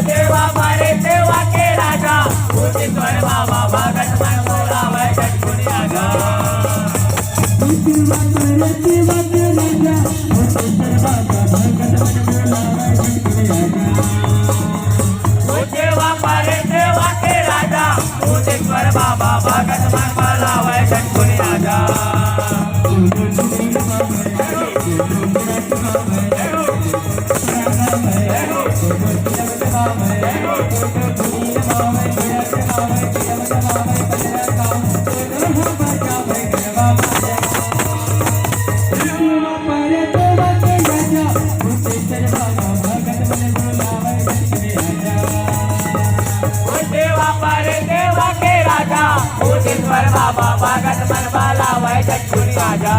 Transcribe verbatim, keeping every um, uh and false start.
देवा मारे देवा के राजा, भूतेश्वर बाबा भगत मन बोलावे, झटकुनी आजा। ओ देवा मारे देवा के राजा, भूतेश्वर बाबा भगत मन बोलावे, झटकुनी आजा। ओ देवा परे देवा के राजा, भूतेश्वर बाबा भगत मन बोलावे, झटकुनी आजा।